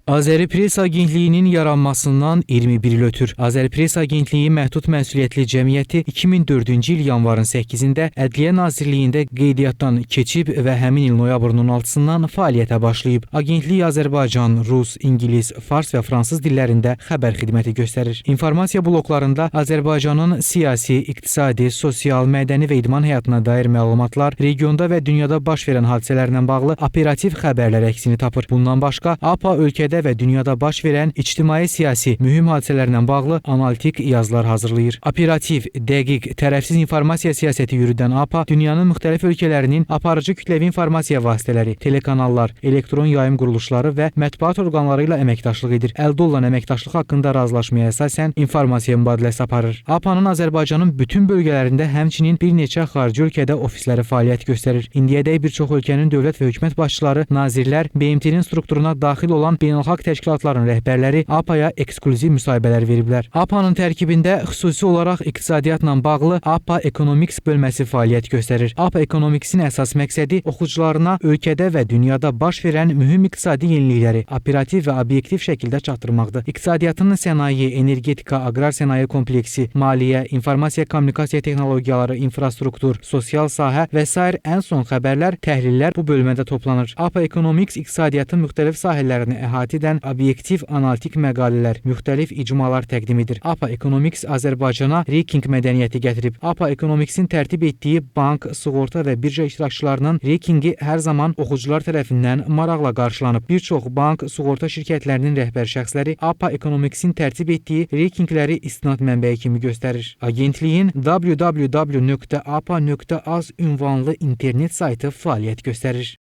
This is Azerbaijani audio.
Azəri Press Agentliyinin yaranmasından 21 il ötür. Azəri Press Agentliyi Məhdud Məsuliyyətli Cəmiyyəti 2004-cü il yanvarın 8-də Ədliyyə Nazirliyində qeydiyyatdan keçib və həmin il noyabrın 16-sından fəaliyyətə başlayıb. Agentlik Azərbaycan, rus, ingilis, fars və fransız dillərində xəbər xidməti göstərir. İnformasiya bloklarında Azərbaycanın siyasi, iqtisadi, sosial, mədəni və idman həyatına dair məlumatlar, regionda və dünyada baş verən hadisələrlə bağlı operativ xəbərlər əksini tapır. Bundan başqa, APA ölkədə və dünyada baş verən ictimai-siyasi mühüm hadisələrlə bağlı analitik yazılar hazırlayır. Operativ, dəqiq, tərəfsiz informasiya siyasəti yürüdən APA dünyanın müxtəlif ölkələrinin aparıcı kütləvi informasiya vasitələri, telekanallar, elektron yayım quruluşları və mətbuat orqanları ilə əməkdaşlıq edir. Əldə olunan əməkdaşlıq haqqında razılaşmaya əsasən informasiya mübadiləsi aparır. APA-nın Azərbaycanın bütün bölgələrində, həmçinin bir neçə xarici ölkədə ofisləri fəaliyyət göstərir. İndiyədək bir çox ölkənin dövlət və hökumət başçıları, nazirlər, BMT-nin strukturuna daxil olan beynəlxalq təşkilatların rəhbərləri APA-ya eksklüziv müsahibələr veriblər. APA-nın tərkibində xüsusi olaraq iqtisadiyyatla bağlı APA Economics bölməsi fəaliyyət göstərir. APA Economics-in əsas məqsədi oxucularına ölkədə və dünyada baş verən mühüm iqtisadi yenilikləri operativ və obyektiv şəkildə çatdırmaqdır. İqtisadiyyatın sənaye, energetika, aqrar sənaye kompleksi, maliyyə, informasiya kommunikasiya texnologiyaları, infrastruktur, sosial sahə və sair ən son xəbərlər, təhlillər bu bölmədə toplanır. APA Economics iqtisadiyyatın müxtəlif sahələrini əhatə edən obyektiv analitik məqalələr, müxtəlif icmalar təqdim edir. APA Economics Azərbaycana reytinq mədəniyyəti gətirib. APA Economics-in tərtib etdiyi bank, sığorta və birja iştirakçılarının reytinqi hər zaman oxucular tərəfindən maraqla qarşılanıb. Bir çox bank, sığorta şirkətlərinin rəhbər şəxsləri APA Economics-in tərtib etdiyi reytinqləri istinad mənbəyi kimi göstərir. Agentliyin www.apa.az ünvanlı internet saytı fəaliyyət göstərir.